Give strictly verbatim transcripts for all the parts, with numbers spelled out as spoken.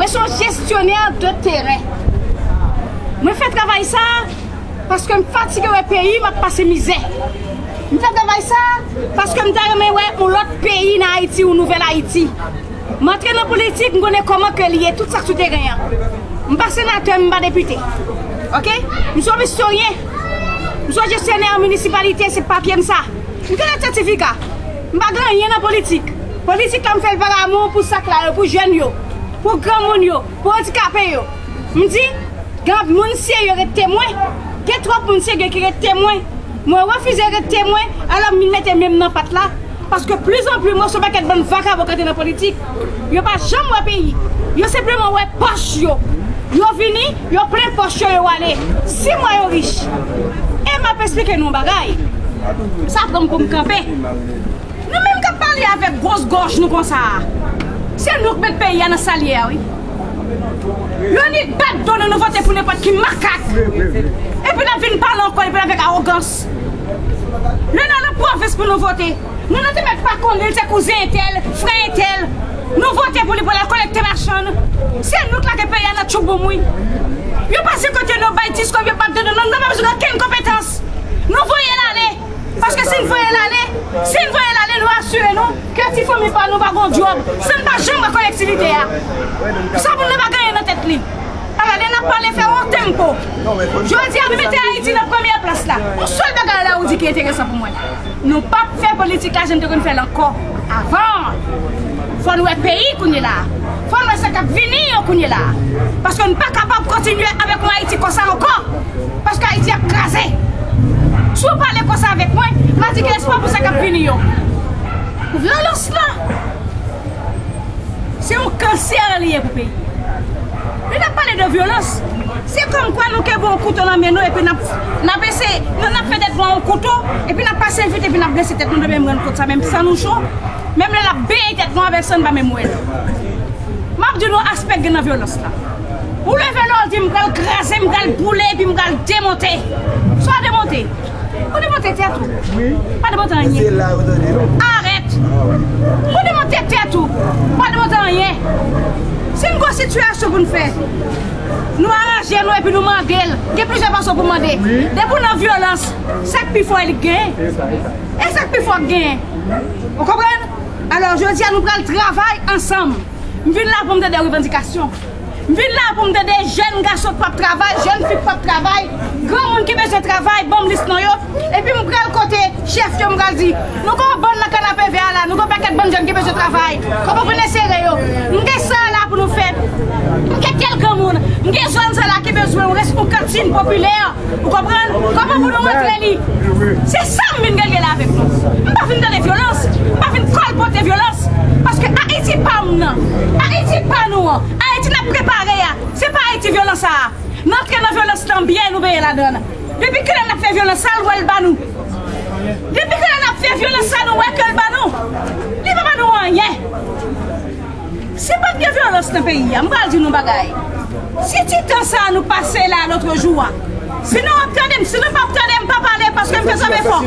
Mwen se yon jesyonè de teren. Mwen fè travay sa paske m fatige wè peyi m ap pase mizè. M fè travay sa paske m ta renmen wè yon lòt peyi nan Ayiti, yon nouvèl Ayiti. M antre nan politik, m konnen kòman ke li ye, tout sa k sou teren an. M pa senatè, m pa depite. Oke? M se yon istoryen. M se yon jesyonè an minisipalite, se papye m sa. M gen lòt sètifika. M pa gen anyen nan politik. Politik la m fè l pa amou pou sak la yo, pou jèn yo, pou granmoun yo, pou andikape yo. M di, gen moun serye ret temwen. Gen twòp moun serye ki ret temwen. Mwen refize ret temwen, alò m vin mete men m nan pat la. Paske plizanpli mwen se yon pakèt bann vakabon k antre nan politik. Yo pa janm wè peyi. Yo senpleman wè pòch yo. Yo vini, yo plen pòch yo, yo ale. Si mwen yo rich. E m ap esplike nou yon bagay. Sa pran m pou m kanpe. Nou menm k ap pale avèk gwos gòj nou konsa a. Se nou k met peyi a nan sa l ye a, wi. Yo annik bat do nou, nou vote pou nenpòt ki makak. Epi n ap vin pale ankò, epi avèk awogans. Lè n al nan pwovens pou nou vote, nou, nou te mèt pa konnen l se kouzen entèl, frè entèl. Nou vote pou li pou l al kolekte machann. Se nou k lage peyi a nan tchouboum, wi. Yo pase kote nou, bay disko, yo bat do nou, nou, nou pa bezwen okenn konpetans. Nou voye l ale. Paske si n voye l ale, si n voye l ale, nou asire nou ke ti fanmi pa nou pa gon djòb, san n pa janm wè kolektivite a. Sa moun nan pa gen anyen nan tèt li. Ala lè n ap pale fè yon tempo. Jodi a, nou mete Ayiti nan premyè plas la. Yon sèl bagay la ou di ki enteresan pou mwen. Nou p ap fè politik la jan n te konn fè l ankò avan. Fò n wè peyi kounye la. Fò n wè sa k ap vini yo kounye la. Paske n pa kapab kontinye avèk yon Ayiti konsa ankò. Paske Ayiti ap kraze. Si w pale konsa avèk mwen, m a di gen espwa pou sa k ap vini yo. Vyolans lan, se yon kansè li ye pou peyi. Lè n ap pale de vyolans, se kòmkwa nou kenbe yon kouto nan men nou epi n ap, n ap eseye, nou, n ap fè tèt nou yon kouto, epi n ap pase vit, epi n ap blese tèt nou, nou menm rann kont sa, menm san nou cho, menm lè l ap benyen tèt nou avèk san, n pa menm wè l. M ap di nou aspè k gen nan vyolans la. Ou leve la, ou di, "M pral kraze, m pral boule, epi m pral demonte." Sa w demonte? Ou demonte tèt ou. Pa demonte anyen. Arèt. Ou demonte tèt ou. Pa demonte anyen. Si n gon sitiyasyon pou n fè, nou aranje nou epi nou mande l. Gen plizyè fason pou mande. Depi w nan vyolans, sa k pi fò e li k genyen. E sa k pi fò k genyen. Ou konprann? Alò, jodi a, nou pral travay ansanm. M vin la pou m tande revandikasyon. M vin la pou m tande jèn gason k p ap travay, jèn fi k p ap travay, granmoun ki bezwen travay, ban m lis non yo. Epi m pral kote chèf yo, m pral di, "Nou gon bann nan kanapevè a la, nou gon pakèt bann jèn ki bezwen travay. Kòman pou n ensere yo?" M gen sa la pou nou fè. M gen tèl granmoun, m gen zòn sa la ki bezwen yon res-, yon kantin popilè. Ou konprann? Kòman pou nou antre li? Se sa m vin regle la avèk nou. M pa vin tande vyolans. M pa vin kòlpote vyolans. Paske Ayiti pa m nan, Ayiti pa nou an, Ayiti n ap prepare a, se pa Ayiti vyolans sa a. N antre nan vyolans lan byen, nou benyen ladan l. Depi kilè n ap fè vyolans sa, l wè l ba nou? Depi kilè n ap fè vyolans sa, nou wè ke l ba nou? Li pa ba nou anyen. Si pa t gen vyolans nan peyi a, m pral di nou bagay. Si ti tan sa a nou pase la lòt jou a, si nou ap tande m, si nou p ap tande m, pa pale, paske m fè twòp efò.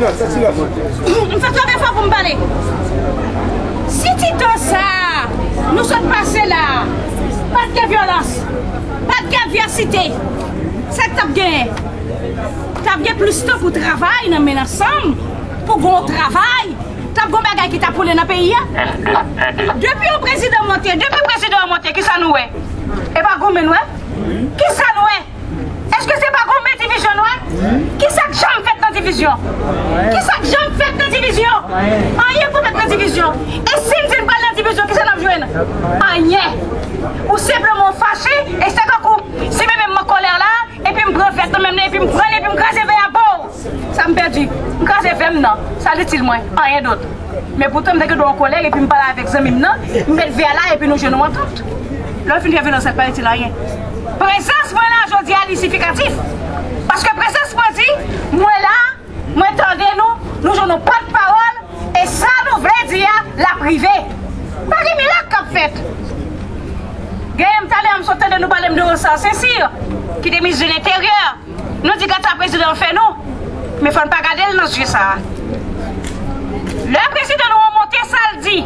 M fè twòp efò pou m pale. Si ti tan sa a nou sot pase la a, pa t gen vyolans, pa t gen advèsite, sa k t ap genyen? T ap gen plis tan pou travay nan men ansanm, pou gon travay. T ap gon bagay ki t ap woule nan peyi a. Depi yon prezidan monte, depi prezidan an monte, kisa nou wè? E pa goumen nou wè? Kisa nou wè? Èske se pa goumen divizyon nou wè? Kisa k janm fèt nan divizyon? Kisa k janm fèt nan divizyon? Anyen pou fèt nan divizyon. E si n di n pral nan divizyon, kisa n ap jwenn? Anyen. Ou senpleman fache, e se tankou si mwen menm m an kòlè la, epi m pran vèt nan men m nan, epi m pran l, epi m kraze vè a, bow! Sa m pèdi? M kraze vè m nan. Sa l itil mwen? Anyen dòt. Men poutan m te gen dwa an kòlè, epi m pale avèk zanmi m nan, m met vè a la, epi nou jwenn yon antant. Lè w fin fè vyolans, sa pa itil anyen. Prezans mwen la jodi a, li siyifikatif. Paske prezans mwen di, mwen la, mwen tande nou, nou jwenn yon pòtpawòl, e sa nou vle di a, l ap rive. Pa gen mirak k ap fèt. Genyen m talè a m sot tande nou pale m de Ronsard St Cyr, ki te minis de lenteryè. Nou di gad sa prezidan an fè nou. Men fò n pa gade l nan zye sa a. Lè prezidan nou an monte, sa l di?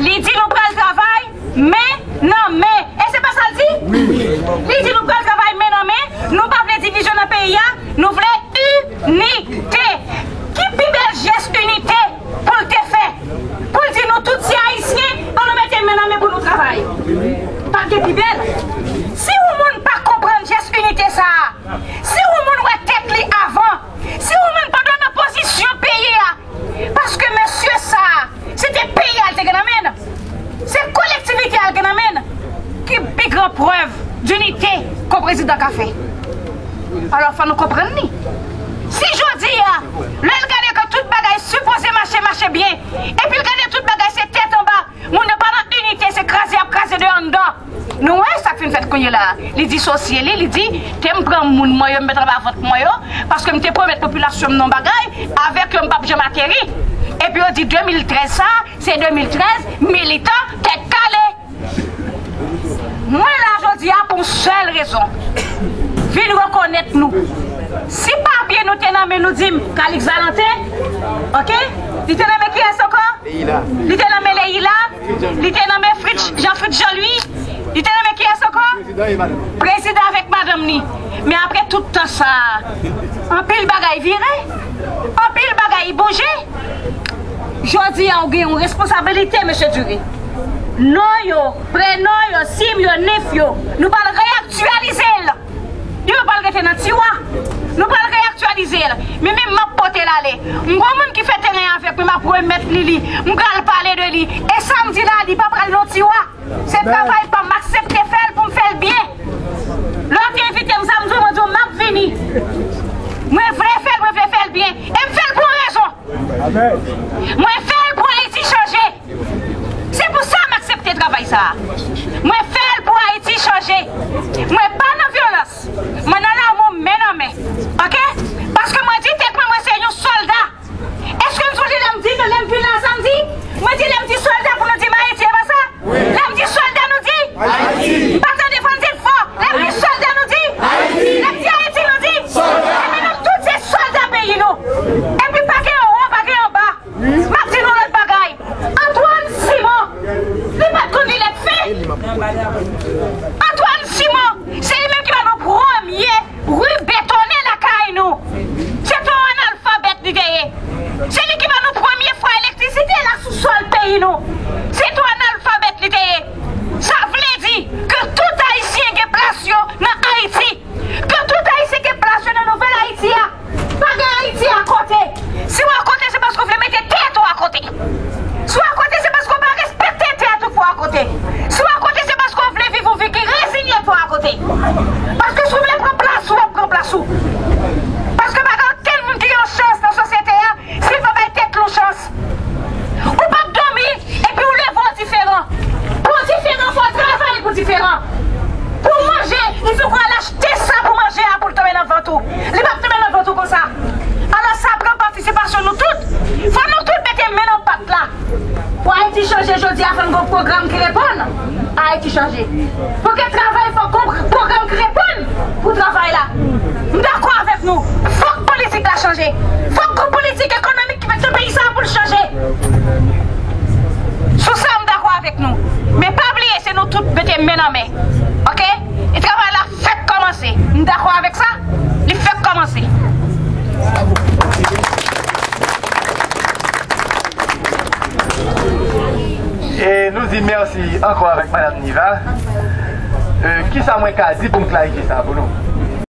Li di nou pral travay men nan men. E se pa sa l di? Ki pi bèl. Si yon moun pa konprann jès inite sa a, si yon moun wè tèt li avan, si yon moun pandan nan pozisyon peyi a, paske mesye sa a, se te peyi a l te gen nan men l, se kolektivite a l gen nan men l, ki pi gran prèv dinite ke yon prezidan ka fè? Alò, fò nou konprann li. Si jodi a, lè l gade ke tout bagay sipoze mache, mache byen, epi l gade tout bagay se tèt anba, moun yo pa nan inite, se kraze y ap kraze de anndan. Nou wè sa k fin fèt kounye la a. Li disosye li, li di, ke m pran moun mwen yo, m met anba vant mwen yo, paske m te pwomèt popilasyon m nan bagay, avèk yo m p ap janm ateri. Epi yo di de mil trèz sa, se de mil trèz, militan, tèt kale. Mwen la jodi a pou yon sèl rezon. Vin rekonèt nou. Si papye nou te nan men nou, di m, Calix Valentin, oke? Li te nan men kiyès ankò? Li te nan men Leila, li te nan men Fritz, Jean Fritz Jean Louis, li te nan men kiyès ankò? Prezidan avèk madanm ni. Men apre tout tan sa a, anpil bagay vire, anpil bagay bouje. Jodi a, ou gen yon responsabilite, mesye Dury. Non yo, prenon yo, sim yo, nif yo, nou pral reyaktyalize l. Yo pral rete nan tiwa. Nou pral reyaktyalize l. Men menm m ap pote l ale. M gon moun ki fè teren avèk mwen, m ap remèt li li. M pral pale de li. E sa m di la, li pa pral nan tiwa. Se travay pa m, m aksepte fè l pou m fè l byen. Lè w te envite m, sa m di w, mwen di w, m ap vini. Mwen vle fè l, mwen vle fè l byen. E m fè l pou yon rezon. Mwen fè l pou Ayiti chanje. Se pou sa m aksepte travay sa a. Mwen fè l pou Ayiti chanje. Mwen pa nan vyolans. Mwen nan lanmou men nan men. Oke? Paske mwen di tèt mwen, mwen se yon sòlda. Èske n sonje lè m di nou, lè m vin la samdi? Mwen di lè m di sòlda pou nou di m Ayiti, e pa sa? Lè m di sòlda nou di? M pa tande fò n di l fò. Lè m di sòlda nou di? Lè m di Ayiti nou di? Ebyen nou tout se sòlda peyi nou. Epi pa gen anwo, pa gen anba. M ap di nou lòt bagay. Antoine Simon, li pa t konn li lèt fen. Antoine Simon, se li menm ki ba nou premye ri betonnen lakay nou. Se te yon analfabèt li te ye. Se li ki ba nou premye fwa elektrisite la sou sòl peyi nou. Se te yon analfabèt li te ye. Sa vle di ke tout Ayisyen gen plas yo nan Ayiti. Ke tout Ayisyen gen plas yo nan nouvèl Ayiti a. Pa gen Ayiti akote. Si w akote, se paske w vle mete tèt ou akote. Si w akote, se paske w pa respekte tèt ou pou w akote. Si w akote, se paske w vle viv yon vi ki rezinye pou w akote. Paske si w vle pran plas ou, w ap pran plas ou. Paske pa gen okenn moun ki gen yon chans nan sosyete a, si l pa bay tèt li yon chans. Ou p ap dòmi, epi ou leve w diferan. Pou w diferan, fò w travay pou w diferan. Pou w manje, il faut w al achte sa pou manje a pou l tonbe nan vant ou. Li p ap tonbe nan vant ou konsa. Alò sa pran patisipasyon nou tout. Fò nou tout mete men nan pat la. Pou Ayiti chanje jodi a, fò n gen yon pwogram ki reponn Ayiti chanje. Pou gen travay, fò gen yon pwogram ki reponn pou travay la. M dakò avèk nou. Fòk politik la chanje. Fòk gen yon politik ekonomik ki mete peyi sa a pou l chanje. Sou sa, m dakò avèk nou. Men pa bliye, se nou tout mete men nan men. Oke? E travay la fèk kòmanse. M dakò avèk sa? Li fèk kòmanse. E nou di mèsi ankò avèk Madanm Niva. E, kisa mwen ka di pou m klarifye sa pou nou?